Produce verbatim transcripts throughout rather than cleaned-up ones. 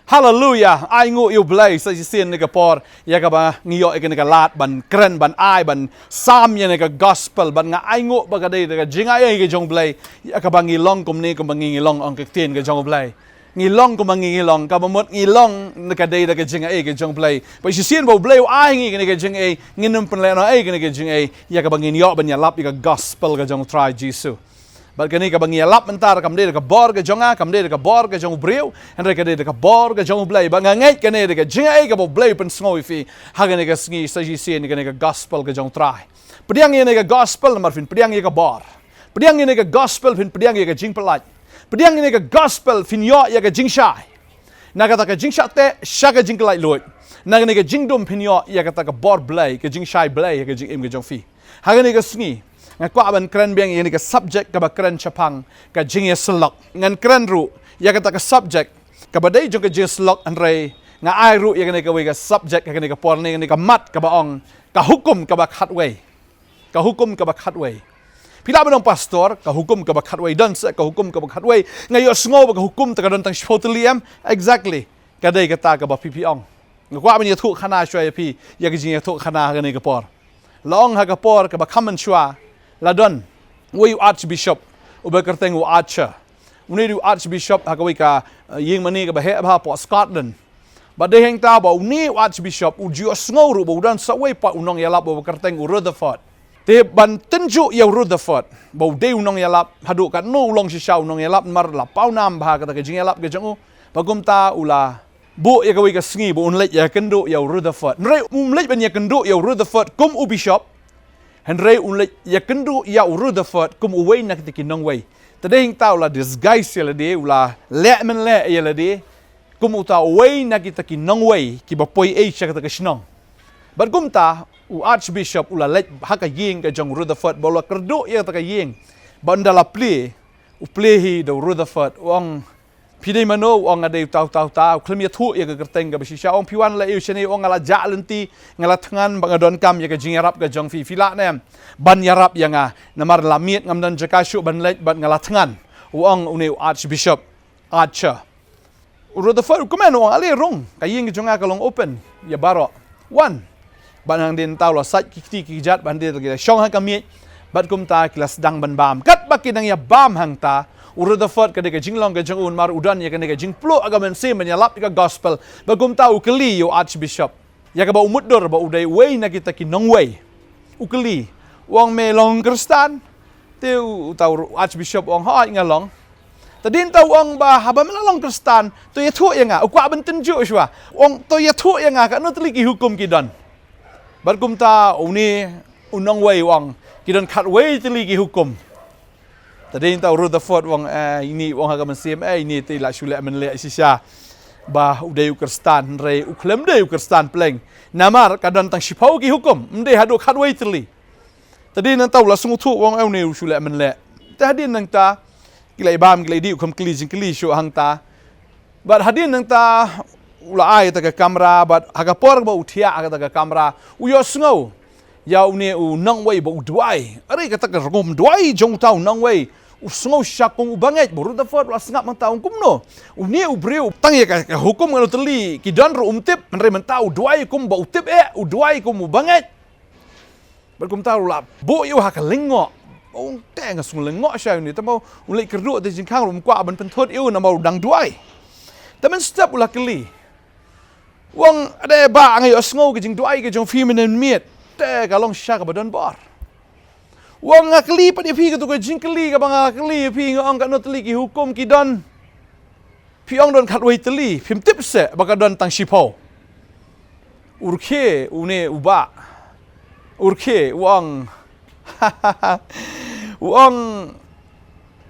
Haleluya, ai nguh ïa u Blei sa shisien kane ka por, ïa kaba ngi ïoh ïa kane ka lad ban kren, ban ai, ban sam ïa kane ka gospel, bad nga ai nguh ba ka dei da ka jingaiei ka jong u Blei, ïa kaba ngi long kumne kumba ngi ngi long, ong ka ktien ka jong u Blei. Ngi long kumba ngi ngi long, kaba mut ngi long na ka dei da ka jingaiei ka jong u Blei. Ba shisien ba u Blei u ai ngi kane ka jingaiei, ngin ym pynlehnohei kane ka jingaiei, ïa kaba ngin ïoh ban ïalap ïa ka gospel ka jong u Trai Jisu. Bad kane kaba ngi ïalap mynta kam dei da ka bor ka jong nga, kam dei da ka bor ka jong u briew, hynrei ka dei da ka bor ka jong u Blei. Ba nga ngeit kane da ka jingaiei kaba u Blei u pynsngew ïa phi ha kane ka sngi sa shisien ïa kane ka gospel ka jong u Trai. Pdiang ïa kane ka gospel namar phin pdiang ïa ka bor. Pdiang ïa kane ka gospel phin pdiang ïa ka jingpyllait. Pdiang ïa kane ka gospel phin ïoh ïa ka jingshai na kata ka jingshah teh sha ka jingkyllait luid. Na kane ka jingdum phin ïoh ïa kata ka bor Blei, ka jingshai Blei ha ka jingim ka jong phi. Ha kane ka sngi nga kwah ban kren biang ïa kane ka subject kaba kren shaphang ka jingïasyllok. Ngan kren ruh ïa kata ka subject kaba dei jong ka jingïasyllok, hynrei nga ai ruh ïa kane kawei ka subject ha kane ka por ne, kane ka mat kaba ong ka hukum kaba khatwei. Ka hukum kaba khatwei. Phi lah ban ong, pastor, ka hukum kaba khatwei, don sa ka hukum kaba khatwei? Nga ïohsngew ba ka hukum te ka don tang shiphew tylli, em? Exactly. Ka dei kata kaba phi phi ong. Nga kwah ban ïathuh khana shuwa ïa phi ïa ka jingïathuh khana ha kane ka por. La ong ha ka por kaba kham mynshuwa la don uwei u archbishop uba kyrteng u Archer. Une u dei u archbishop ha kawei ka, eh, ïing mane kaba heh bha hapoh Scotland. Bad dei hangta ba une u archbishop u ju ïohsngew ruh ba u don sa uwei pat u nongïalap uba kyrteng u Rutherford. Te ban tynjuh ïa u Rutherford ba u dei u nongïalap, haduh katno u long shisha u nongïalap, namar la pawnam bha kata ka jingïalap ka jong u. Ba kumta u la buh ïa kawei ka sngi ba un leit ïakynduh ïa u Rutherford. Hynrei um leit ban ïakynduh ïa u Rutherford kum u bishop, hynrei un leit ïakynduh ïa u Rutherford kum uwei na kita ki nongwei. Te dei hangta u la disguise ïa lade, u la leh mynleh ïa lade kum uta uwei na kita ki nongwei kiba poi ei sha kata ka shnong. Bad kumta u archbishop u la leit ha ka ïing ka jong u Rutherford, ba u la kyrduh ïa kata ka ïing. Bad ynda la plie, u plie hi da u Rutherford, u ong, "Phi dei mano?" U ong, "Nga dei uta uta uta." U khlem ïathuh ïa ka kyrteng kaba shisha. U ong, "Phi wan la aïu shane?" U ong, "Nga la jah lynti, nga la thngan ba nga donkam ïa ka jingïarap ka jong phi. Phi lah ne em ban ïarap ïa nga, namar la miet ngam don jaka shuh ban leit bad nga la thngan." U ong une u archbishop Archer. U Rutherford u kmen, u ong, "Ale rung, ka ïing ka jong nga ka long open ïa baroh. Wan." Bad hadien nangta u la sait ki kti ki kjat, bad hadien nangta ki la shong ha ka miej. Bad kumta ki la sdang ban bam. Katba ki dang ïa bam hangta, u Rutherford ka dei ka jinglong ka jong u namar u don ïa kane ka jingpluh ha ka mynsiem ban ïalap ïa ka gospel. Bad kumta u kylli ïa u archbishop ïa kaba u mutdur ba u dei uwei na kita ki nongwei. U kylli, u ong, "Me long Khristan?" Te u, uta u archbishop u ong, "Hooid, nga long." Te hadien nangta u ong, "Ba haba me la long Khristan, to ïathuh ïa nga." U kwah ban tynjuh shuwa. U ong, "To ïathuh ïa nga katno tylli ki hukum ki don." Bad kumta une u nongwei u ong, "Ki don khatwei tylli ki hukum." Te hadien nangta u Rutherford u ong, eh, ine, u ong ha ka mynsiem, eh, ine te la shu leh mynleh shisha ba u dei u Khristan, hynrei u khlem dei u Khristan pleng. Namar ka don tang shiphew ki hukum, ym dei haduh khatwei tylli. Te hadien nangta u la sngewthuh, u ong, "Eh, une u shu leh mynleh." Te hadien nangta ki la ïa bam, ki la ïa dih, u khlem kylli jingkylli shuh hangta. Bad hadien nangta u la ai ïa kata ka kamra, bad ha ka por ba u thiah ha kata ka kamra, u ïohsngew ïa une u nongwei ba u duwai. Are kata ka rukom duwai jong uta u nongwei. U sngew shisha kum u bangeit. Ba u Rutherford u la sngap, mynta u ong, "Kumno? Une u briew tang ïa ka, ka hukum katno tylli ki don ruh um tip, hynrei mynta u duwai kum ba u tip eh, u duwai kum u bangeit." Bad kumta u la buh ïa u ha ka lyngngoh. U ong, "Te nga sngew lyngngoh shisha ïa une, te mo u leit kyrduh te jingkhang ruh ym kwah ban pynthut ïa u namar u dang duwai." Te mynstep u la kylli, u ong, "Ade bah, nga ïohsngew ka jingduwai ka jong phi mynne mynmiet. Te ka long shisha kaba don bor." U ong, "Nga kylli pat ïa phi katu ka jingkylli kaba nga kylli ïa phi, nga ong katno tylli ki hukum ki don. Phi ong don khatwei tylli, phim tip seh ba ka don tang shiphew." U rkhie une u bah. U rkhie, u ong, u ong,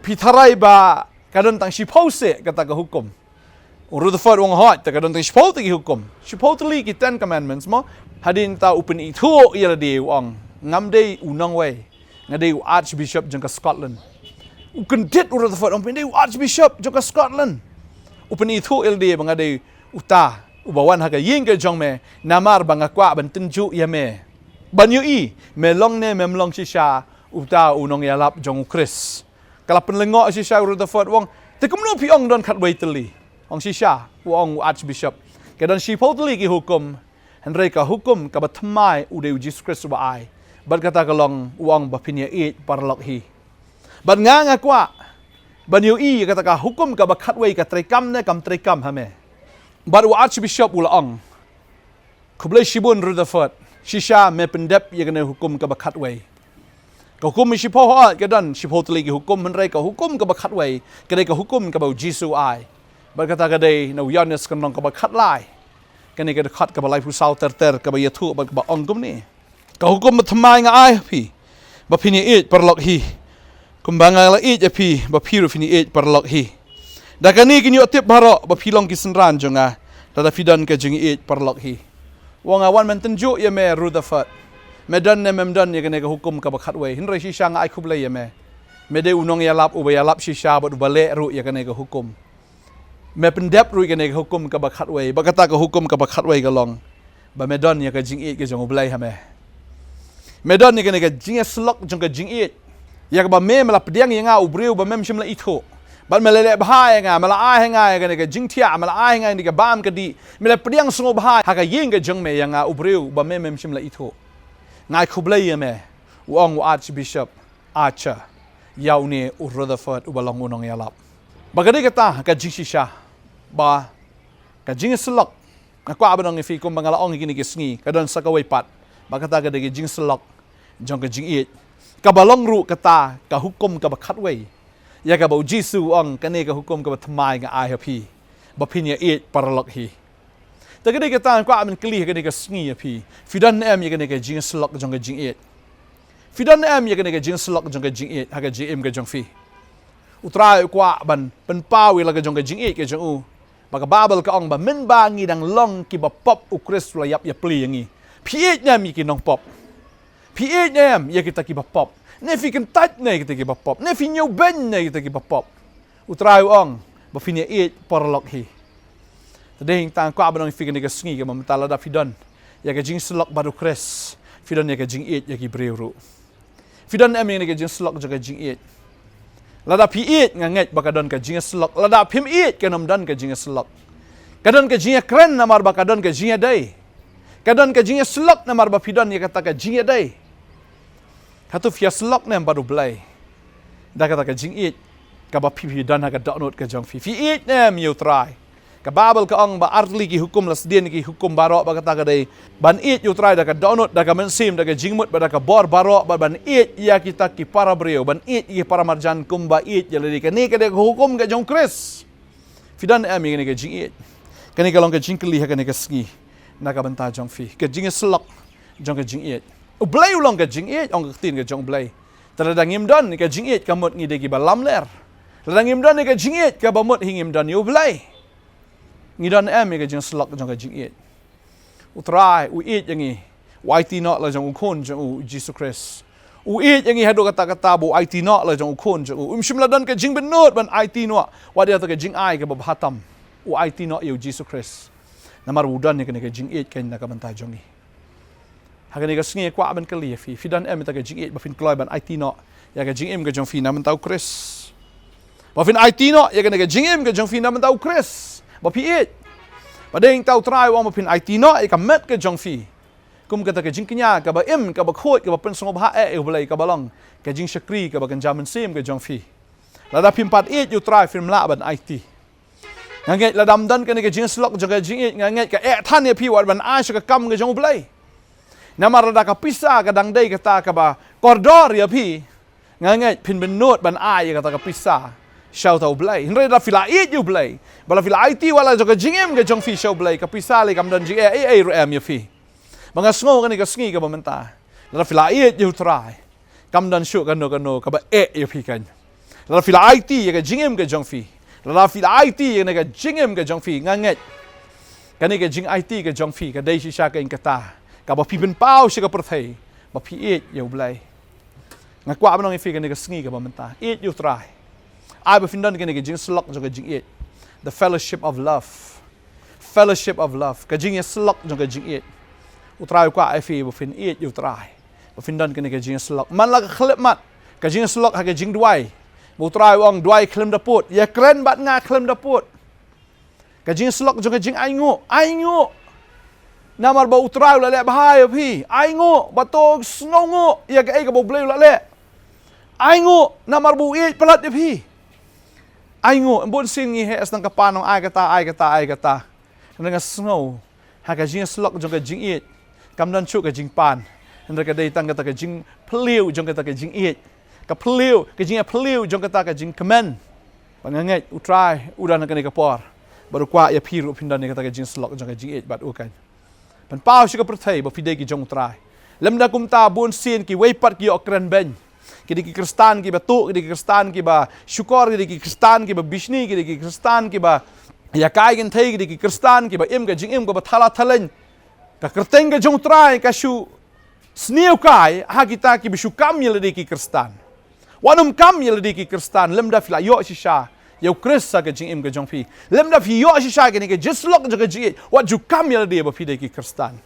"Phi tharai ba ka don tang shiphew seh kata ka hukum?" U Rutherford u ong, "Hooid, te ka don tang shiphew tylli ki hukum. Shiphew tylli ki Ten Commandments mo." Hadien nangta u pynithuh ïa lade, u ong, "Ngam dei u nongwei. Nga dei u Archbishop jong ka Scotland." U kyndit u Rutherford, u ong, "Phi dei u Archbishop jong ka Scotland?" U pynithuh ïa lade ba, "Nga dei uta uba wan ha ka ïing ka jong me, namar ba nga kwah ban tynjuh ïa me ban ïohi me long ne mem long shisha uta u nongïalap jong u Khrist." Ka la pynlyngngoh shisha u Rutherford, u ong, "Te kumno phi ong don khatwei tylli? Ong shisha, u ong u Archbishop, ka don shiphew tylli ki hukum, hynrei ka hukum kaba thymmai u dei u Jisu Khrist uba ai. Bad kata ka long, u ong ba phin ïa ïeit paralok hi. Bad nga nga kwah ban ïohi ïa kata ka hukum kaba khatwei ka treikam ne kam treikam ha me. Bad u Archbishop u la ong, khublei shibun Rutherford, shisha me pyndep ïa kane hukum kaba khatwei. Ka hukum shiphew hooid ka don shiphew tylli ki hukum, hynrei ka hukum kaba khatwei ka dei ka hukum kaba u Jisu u ai. Bad kata ka dei na u Ïoannis ka lynnong kaba khatlai, kane ka dkhot kaba laiphew saw ter ter, kaba ïathuh bad kaba ong kumne: Ka hukum ba thymmai nga ai ha phi, ba phin ïa ïeit paralok hi, kumba nga la ïeit ïa phi, ba phi ruh phin ïa ïeit paralok hi. Da kane kin ïoh tip baroh ba phi long ki synran jong nga, lada phi don ka jingïeit paralok hi. U ong nga wan ban tynjuh ïa me Rutherford, me don ne mem don ïa kane ka hukum kaba khatwei, hynrei shisha nga ai khublei ïa me. Me dei u nongïalap uba ïalap shisha bad uba leh ruh ïa kane ka hukum. Me pyndep ruh ïa kane ka hukum kaba khatwei, bad kata ka hukum kaba khatwei ka long ba me don ïa ka jingïeit ka jong U Blei ha me. Me don ïa kane ka jingïasyllok jong ka jingïeit, ïa kaba me, me la pdiang ïa nga u briew ba mem shym la ithuh. Bad me la leh bha ïa nga, me la ai ha nga ïa kane ka jingthiah, me la ai ha nga ïa kane ka bam ka dih, me la pdiang sngewbha ha ka ïing ka jong me ïa nga u briew ba me mem shym la ithuh. Nga ai khublei ïa me, u ong u Archbishop Archer ïa une u Rutherford uba long u nongïalap. Ba ka dei kata ka jingshisha ba ka jingïasyllok, nga kwah ban ong ïa phi kumba nga la ong ïa kine ki sngi, ka don sa kawei pat, ba kata ka dei ka jingïasyllok jong ka jingïeit, kaba long ruh kata ka hukum kaba khatwei, ïa kaba u Jisu u ong, kane ka hukum kaba thymmai nga ai ha phi, ba phin ïa ïeit paralok hi. Te ka dei kata nga kwah ban kylli ha kane ka sngi ïa phi, phi don ne em ïa kane ka jingïasyllok jong ka jingïeit? Phi don ne em ïa kane ka jingïasyllok jong ka jingïeit ha ka jingim ka jong phi? U Trai u kwah ban pynpaw ïa la ka jong ka jingïeit ka jong u. Ba ka Baibl ka ong ba mynba ngi dang long kiba pop, u Khrist u la ïap ïapli ïa ngi. Phi ïeit ne em ïa ki nongpop? Phi ïeit ne em ïa kita kiba pop? Ne phi kyntait na kita kiba pop? Ne phi ñiewbeiñ na kita kiba pop? U Trai u ong ba phin ïa ïeit paralok hi. Te dei hangta nga kwah ban ong ïa phi kane ka sngi kaba mynta, lada phi don ïa ka jingïasyllok bad u Khrist, phi don ïa ka jingïeit ïa ki briew ruh. Phi don em ïa kane ka jingïasyllok jong ka jingïeit? Lada phi ïeit, nga ngeit ba ka don ka jingïasyllok. Lada phim ïeit, kan ym don ka jingïasyllok. Ka don ka jingïakren namar ba ka don ka jingïadei. Ka don ka jingïasyllok namar ba phi don ïa kata ka jingïadei. Hato phi ïasyllok ne em bad U Blei da kata ka jingïeit kaba phi, phi don ha ka dohnud ka jong phi? Phi ïeit ne em ïa U Trai? Ka Baibl ka ong ba artylli ki hukum la sdien, ki hukum baroh, ba kata ka dei ban ïeit ïa U Trai da ka dohnud, da ka mynsiem, da ka jingmut, bad da ka bor baroh, bad ban ïeit ïa kita ki para briew, ban ïeit ïa ki para marjan kumba ïeit ïa lade. Kane ka dei ka hukum ka jong u Khrist. Phi don em ïa kane ka jingïeit? Kane ka long ka jingkylli ha kane ka sngi na ka bynta jong phi, ka jingïasyllok jong ka jingïeit. U Blei u long ka jingïeit, ong ka ktien ka jong U Blei. Te lada ngim don ka jingïeit, ka mut ngi dei kiba lamler. Lada ngim don ka jingïeit, kaba mut hi ngim don ïa U Blei. Ngi don em ïa ka jingïasyllok jong ka jingïeit? U Trai u ïeit ïa ngi, u aiti noh la jong u Khun jong u, u Jisu Khrist. U ïeit ïa ngi haduh katta katta ba u aiti noh la jong u Khun jong u. Um shym la don ka jingbynnud ban aiti noh wat ïa kata ka jingai kaba bha tam. U aiti noh ïa u Jisu Khrist. Namar u don ïa kane ka jingïeit kane na ka bynta jong ngi. Ha kane ka sngi nga kwah ban kylli ïa phi, phi don em ïa kata ka jingïeit ba phin kloi ban aiti noh ïa ka jingim ka jong phi na bynta u Khrist? Ba phin aiti noh ïa kane ka jingim ka jong phi na bynta u Khrist, ba phi ïeit? Ba dei hangta U Trai u ong ba phin aiti noh ïa ka met ka jong phi, kum kata ka jingkñia kaba im, kaba khuid, kaba pynsngewbha eh ïa U Blei, kaba long ka jingshakri kaba kynja mynsiem ka jong phi. Lada phim pat ïeit ïa U Trai, phim lah ban aiti. Nga ngeit lada ym don kane ka jingïasyllok jong ka jingïeit, nga ngeit ka eh than ïa phi wat ban ai sha ka kam ka jong U Blei. Namar lada ka pisa ka dang dei kata kaba kordor ïa phi, nga ngeit phin bynnud ban ai ïa kata ka pisa sha uta U Blei. Hynrei lada phi la ïeit ïa U Blei, ba la phi la aiti wat la jong ka jingim ka jong phi sha U Blei, ka pisa lei kam don jingeh ei ei ruh em ïa phi. Ba nga sngew kane ka sngi kaba mynta, lada phi la ïeit ïa U Trai, kam don shuh kano kano kaba eh ïa phi kan. Lada phi la aiti ïa ka jingim ka jong phi, lada phi la aiti ïa kane ka jingim ka jong phi, nga ngeit kane ka jingaiti ka jong phi ka dei shisha ka ïing kata kaba phi pynpaw sha ka pyrthei ba phi ïeit ïa U Blei. Nga kwah ban ong ïa phi kane ka sngi kaba mynta, ïeit ïa U Trai. Ai ba phin don kane ka jingïasyllok jong ka jingïeit. The fellowship of love. Fellowship of love, ka jingïasyllok jong ka jingïeit. U Trai u kwah ïa phi ba phin ïeit ïa U Trai, ba phin don kane ka jingïasyllok. Man la ka khyllipmat, ka jingïasyllok ha ka jingduwai. Ba U Trai u ong, duwai khlem da pud, ïakren bad nga khlem da pud. Ka jingsyllok jong ka jingainguh, ainguh. Namar ba U Trai u la leh bha ïa phi, ainguh, ba to sngewnguh ïa kaei kaba U Blei u la leh. Ainguh, namar ba u ïeit palat ïa phi. Ainguh, bun sien ngi heh sdang ka pan ong ai kata, ai kata, ai kata. Nga sngew ha ka jingsyllok jong ka jingïeit, kam don shuh ka jingpan. Hynrei ka dei tang kata ka jingphylliew jong kata ka jingïeit, ka phylliew, ka jingphylliew jong kata ka jingkmen. Ba nga ngeit U Trai u don ha kane ka por bad u kwah ïa phi ruh phin don ïa kata ka jingsyllok jong ka jingïeit bad u kan. Pynpaw sha ka pyrthei ba phi dei ki jong U Trai. Lymda kumta bun sien kiwei pat ki ïoh kren beiñ. Ki dei ki Khristan kiba tuh, ki dei ki Khristan kiba shukor, ki dei ki Khristan kiba bishni, ki dei ki Khristan kiba ïakai kynthei, ki dei ki Khristan kiba im ka jingim kaba thala thaleng. Ka kyrteng ka jong U Trai ka shu sniew kai ha kita kiba shu kam ïa lade ki Khristan. Wat nym kam ïa lade ki Khristan lymda phi la ïoh shisha ïa U Khrist ha ka jingim ka jong phi. Lymda phi ïoh shisha kane ka jingsyllok jong ka jingïeit, wat ju kam ïa lade ba phi dei ki Khristan.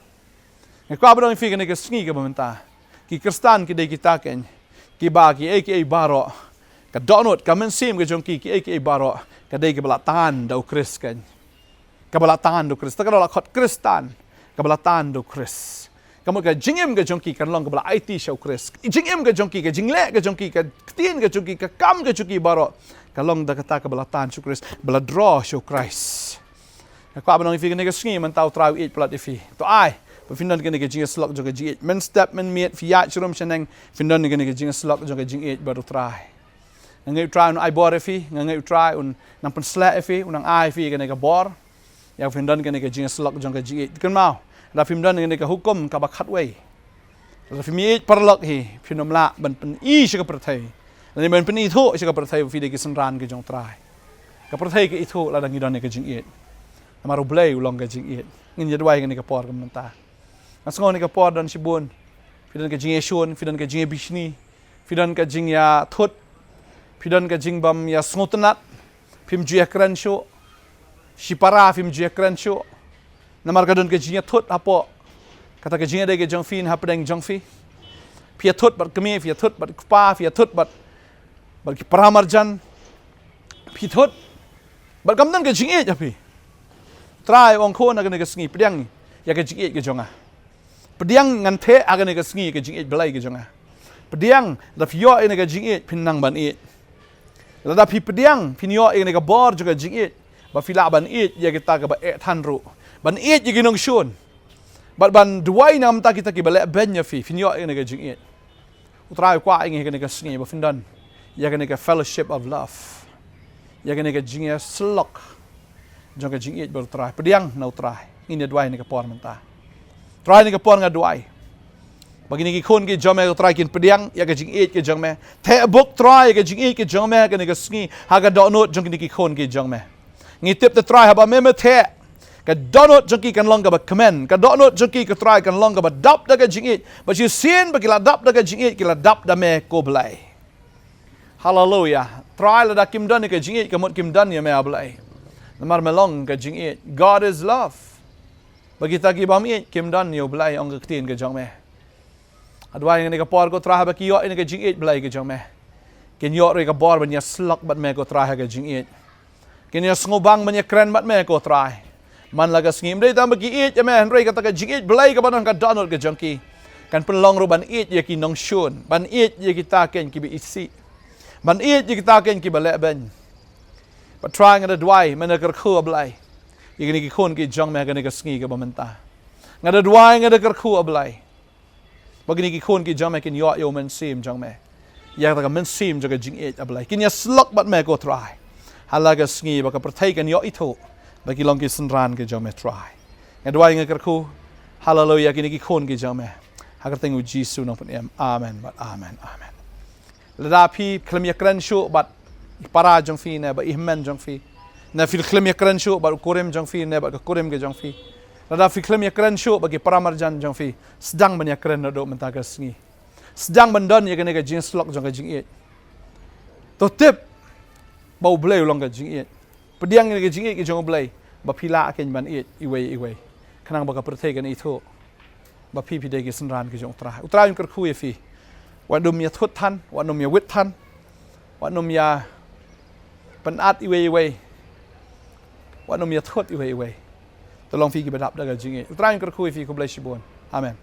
Nga kwah ban ong ïa phi kane ka sngi kaba mynta, ki Khristan ki dei kita kein kiba kiei kiei baroh, ka dohnud, ka mynsiem ka jong ki, kiei kiei baroh ka dei kaba la tan da U Khrist kein. Kaba la tan da U Khrist. Te ka dei la khot Khristan kaba la tan da U Khrist. Ka mut ka jingim ka jong ki kan long kaba la aiti sha U Khrist. Jingim ka jong ki, ka jingleh ka jong ki, ka ktien ka jong ki, ka kam ka jong ki baroh ka long da kata kaba la tan sha U Khrist, ba la draw sha U Khrist. Nga kwah ban ong ïa phi kane ka sngi mynta U Trai u ïeit palat ïa phi. To ai ba phin don kane ka jingïasyllok jong ka jingïeit. Mynstep mynmiet phi ïaid sharum shaneng, phin don kane ka jingïasyllok jong ka jingïeit bad U Trai. Nga ngeit U Trai un ai bor ïa phi, nga ngeit U Trai un nang pynshlur ïa phi, un nang ai ïa phi kane ka bor. Ïa phin don kane ka jingïasyllok jong ka jingïeit. Kynmaw, lada phim don kane ka hukum kaba khatwei, lada phim ïeit paralok hi, phin ym lah ban pyni sha ka pyrthei, lane ban pynithuh sha ka pyrthei ba phi dei ki synran ki jong U Trai. Ka pyrthei ka ithuh lada ngi don ïa ka jingïeit. Namar U Blei u long ka jingïeit. Ngin ïa duwai kane ka por ka mynta. Nga sngew kane ka por don shibun, phi don ka jingïashun, phi don ka jingïabishni, phi don ka jingïathut, phi don ka jingbym ïasngewtynnat, phim ju ïakren shuh. Shipara phim ju ïakren shuh. Namar ka don ka jingïathut hapoh kata ka jingïadei ka jong phi, na hapdeng jong phi. Phi ïathut bad kmie, phi ïathut bad kpa, phi ïathut bad, bad ki paramarjan. Phi thut bad kam don ka jingïeit ha phi. Trai u ong khun ha kane ka sngi, pdiang ïa ka jingïeit ka jong nga. Pdiang, ngan theh ha kane ka sngi ka jingïeit Blei ka jong nga. Pdiang, lada phi ïoh ïa kane ka jingïeit phin nang ban ïeit. Lada phi pdiang phin ïoh ïa kane ka bor jong ka jingïeit, ba phi lah ban ïeit ïa kita kiba eh than ruh, ban ïeit ïa ki nongshun, bad ban duwai na ka bynta kita kiba leh beiñ ïa phi, phin ïoh ïa kane ka jingïeit. U Trai u kwah ïa ngi ha kane ka sngi ba phin don ïa kane ka fellowship of love, ïa kane ka jingïasyllok jong ka jingïeit bad U Trai. Pdiang na U Trai. Ngin ïa duwai ha kane ka por mynta. Trai, ha kane ka por nga duwai ba kine ki khun ki jong me, ko Trai, kin pdiang ïa ka jingïeit ka jong me. Theh buk, Trai, ïa ka jingïeit ka jong me ha kane ka sngi ha ka dohnud jong kine ki khun ki jong me. Ngi tip, ko Trai, haba me me theh, ka dohnud jong ki kan long kaba kmen. Ka dohnud jong ki, ko Trai, kan long kaba dap da ka jingïeit. Bad shisien ba ki la dap da ka jingïeit, ki la dap da me, ko Blei. Haleluia. Trai, lada kim don ïa ka jingïeit, ka mut kim don ïa me, A Blei. Namar me long ka jingïeit. God is love. Bad kita ki bym ïeit kim don ïa U Blei, ong ka ktien ka jong me. Nga duwai ha kane ka por, ko Trai, haba ki ïoh ïa kane ka jingïeit Blei ka jong me, kin ïoh ruh ïa ka bor ban ïasyllok bad me, ko Trai, ha ka jingïeit. Kin ïa sngewbang ban ïakren bad me, ko Trai. Man la ka sngi, ym dei tang ba ki ïeit ïa me, hynrei kata ka jingïeit Blei kaba don ha ka dohnud ka jong ki kan pynlong ruh ban ïeit ïa ki nongshun, ban ïeit ïa kita kein kiba isih, ban ïeit ïa kita kein kiba leh beiñ. Bad Trai, nga da duwai, me da kyrkhu, A Blei, ïa kine ki khun ki jong me ha kane ka sngi kaba mynta. Nga da duwai, nga da kyrkhu, A Blei, ba kine ki khun ki jong me kin ïoh ïa U Mynsiem jong me, ïa kata ka mynsiem jong ka jingïeit, A Blei. Kin ïasyllok bad me, ko Trai, ha la ka sngi ba ka pyrthei kan ïoh ithuh ba ki long ki synran ki jong me, Trai. Nga duwai, nga kyrkhu, haleluia, ïa kine ki khun ki jong me, ha ka kyrteng U Jisu Nongpynim. Amen bad amen, amen. Lada phi khlem ïakren shuh bad i para jong phi ne bad i hynmen jong phi, ne phi khlem ïakren shuh bad u kurim jong phi ne bad ka kurim ka jong phi, lada phi khlem ïakren shuh bad ki paramarjan jong phi, sdang ban ïakren naduh mynta ka sngi. Sdang ban don ïa kane ka jingïasyllok jong ka jingïeit. To tip ba U Blei u long ka jingïeit. Pdiang ïa ka jingïeit ka jong U Blei, ba phi lah kein ban ïeit iwei iwei, khnang ba ka pyrthei kan ithuh ba phi, phi dei ki synran ki jong U Trai. U Trai un kyrkhu ïa phi. Wat nym ïathut than, wat nym ïawit than, wat nym ïapynat iwei iwei, Wat nym ïathut iwei iwei. To long phi kiba dap da ka jingïeit. U Trai un kyrkhu ïa phi, khublei shibun. Amen.